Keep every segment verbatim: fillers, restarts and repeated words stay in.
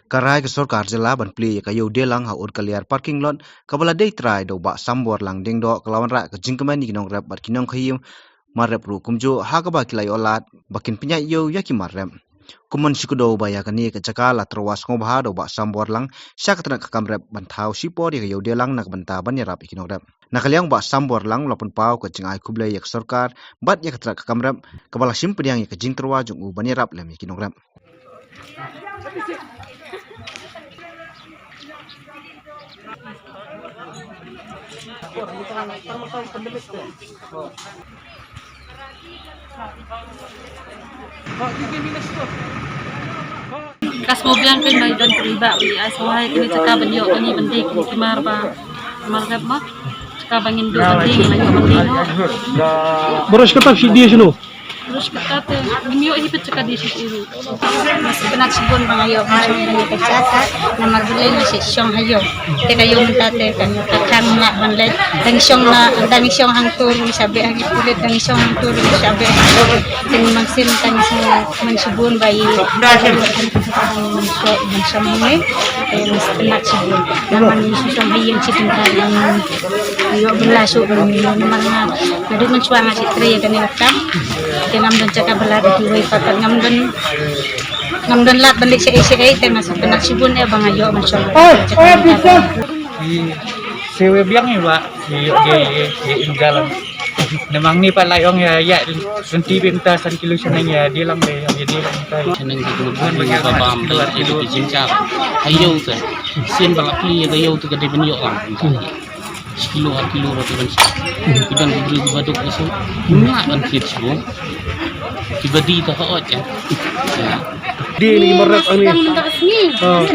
Ka rai ka sorkar jylla ban plie ïa ka ïew Dialang ha Urkaliar parking lot kaba la dei trai da u Bah Sambor Lang Diengdoh ka la wanrah ka jingkmen ïa ki nongrep bad ki nongkhaïi marrep ruh kumjuh ha kaba ki la ïoh lad ba kin pynïaid ïew ïa ki marrep. Kum ban shu kdew ba ïa kane ka jaka la tyrwa sngewbha da u Bah Sambor Lang sha ka tnat ka kam rep ban thaw shipor ïa ka ïew Dialang na ka bynta ban ïarap ïa ki nongrep. Na ka liang u Bah Sambor Lang u la pynpaw ka jingai khublei ïa ka sorkar bad ïa ka tnat ka kam rep kaba la shim pdiang ïa ka jingtyrwa jong u ban ïarap lem ïa ki nongrep. Ka sngewbiang kein ba i don ki paidbah ba i ai sngewbha ïa kane ka jaka ban ïoh kane ban dei kine ki mar ba, mar rep ma. Jaka ba ngin duh ban dei, ngin ïoh ban dei noh. Baroh shi katta phi die shano? Baroh shi katta te ngim ïoh hi pat jaka die shuh shuh ruh. Nga sngewtynnat shibun ba nga ïoh ban shong ha kane ka jaka, namar balei nga shu shong ha ïew. Te ka ïew mynta te ka, ka khang, ngim lah ban leit. Dang shong na, dang shong hangto ruh ngi shah beh ha ki pulit, dang shong hangto ruh ngi shah beh ha ki pulit. Te ngim, mynsiem mynta ngi sngewkmen shibun ba i ban shong hangne. Te nga sngewtynnat shibun. Namar ngi shu shong ha ïing shi bynta, ngi ïoh bylla shuh, namar nga naduh mynshuwa nga shu trei ïa kane ka kam. Te ngam don jaka bylla da kiwei pat, ngam don, ngam don lad ban leit shaei shaei, te nga sngewtynnat shibun eh ba nga ïoh ban shong. Ki sngewbiang ïa ba ïoh ïa, ïa, ïa im jalan. Namar ngi pat la ong ïa, ïa lynti bynta san kilo shaneng ïa Dialang, ïa Dialang bynta. Shaneng ki kilo, kilo ba bam, kilo, kilo jingjia. Ha ïew te. Sien ba la plie ïa ka ïew te ka dei ban ïoh lang. Shi kilo, ar kilo ba te ban. Ki don ki briew kiba duk ka shu. Ngim lah ban thied shuh. Kiba die ta ka ot ïa. Ïa. Die ni marep ani. Sdang mynta ka sngi. Ah.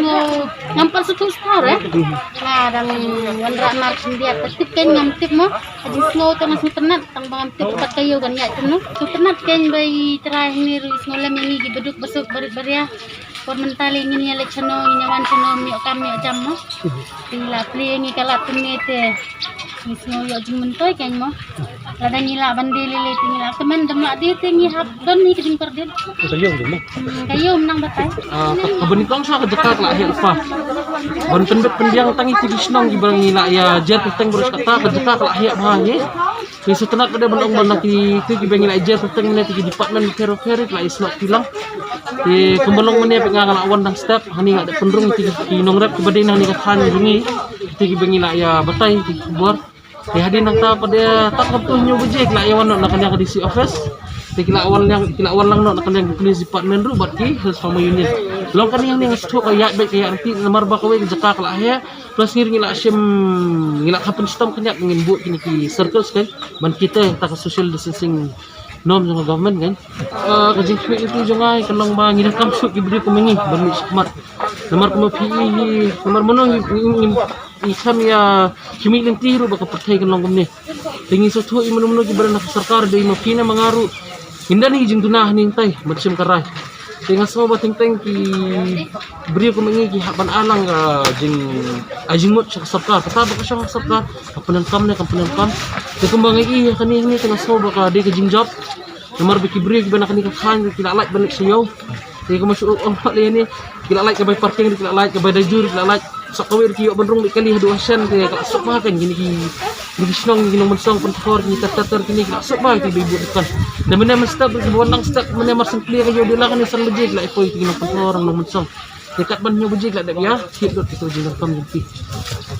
Ngam pat sngewthuh star eh. Nga dang wanrah mar khyndiat, ka tip kein ngam tip mo. Ka jingsngew te nga sngewtynnat tang ba ngam tip pat ka ïew kan ïaid kumno. Sngewtynnat kein ba i trai hangne ruh i sngew lem ïa ngi kiba duk ba suk barit baria. Por mynta lei ngin ïa leit shano, ngin ïa wan shano, ym ïoh kam ym ïoh jam mo. Te ngi la plie ïa ngi ka lad kumne te ngi sngew ïoh jingmyntoi kein mo. Lada ngi lah ban die lei lei te ngi la kmen, dam lah die te ngi hap don hi ka jingpyrdit. Ka ïew dei mo. Hmm, ka ïew mynta batai. Ah, ka, kaba nyngkong sha ka jaka ka la heh lypa. Ban pynbit pynbiang tang ïa ki shnong kiba ngi la ïa jer kyrteng baroh shi katta, ka jaka ka la heh bha hi. Ngi sngewtynnat pat de ban ong ba na ki, ki, kiba ngi la jer kyrteng mynne ki department bapher bapher ki la ïa snoh ki lang. Te kumba long mynne pat nga nga la wan dang step, hangne nga dep pynrung ïa ki nongrep kiba dei na hangne ka thaiñ jong ngi. Te kiba ngi la ïa batai ïa ki khubor. Te hadien nangta pat de tang kumto hynñiew baje ki la ïa wan noh na ka liang ka D C office. Te ki la wan liang, ki la wan lang noh na ka liang ka police department ruh bad ki Hills Farmer Union. Long kane hangne nga sngewthuh ka ïaid beit ka ïaid ryntih namar ba kawei ka jaka ka la heh. Plus ngi ruh ngi la shim, ngi la kham pynshitom khyndiat ngin buh kine ki circles kein ban kit ïa kata ka social distancing norm jong ka government kein. Ah, ka jingkhmih lynti jong nga ka long ba ngi donkam shuh ki briew kum ma ngi ban mih shakhmat. Namar kumba phi i hi, namar mano ngi, ngi, ngi, ngi khlem ïa khmih lynti ruh ba ka pyrthei kan long kumne. Te ngi sngewthuh i mano mano kiba don ha ka sorkar, dei ma phi ne ma nga ruh, ngin don hi ki jingduna hangne hangtai ban shim ka rai. Te nga sngew ba teng teng ki briew kum ma ngi ki hap ban ai lang ka jing, ai jingmut sha ka sorkar. Kata ba ka shong ha ka sorkar ka pyndonkam ne kam pyndonkam. Te kumba nga i ha kane hangne te nga sngew ba ka dei ka jingjop. Namar ba ki briew kiba na kane ka thaiñ ki la lait ban leit sha ïew. Te kumba shu ong pat lei hangne, ki la lait ka bai parking, ki la lait ka bai dajur, ki la lait. Sa kawei ruh ki ïoh ban rung beit kali haduh ha shen, te ka la suk bha kein kine ki, kine ki shnong, ki nongmynsong Pynthor, kine ter ter ter kine ki la suk bha ki bai buh dukan. Te mynne mynstep ruh kiba wan dang step, mynne mar shen plie ka ïew Dialang kane san baje ki la ïa poi ki nongpynthor nongmynsong. Te katba hynñiew baje ki la dep ïa thied lut kito ki jingdonkam jong ki.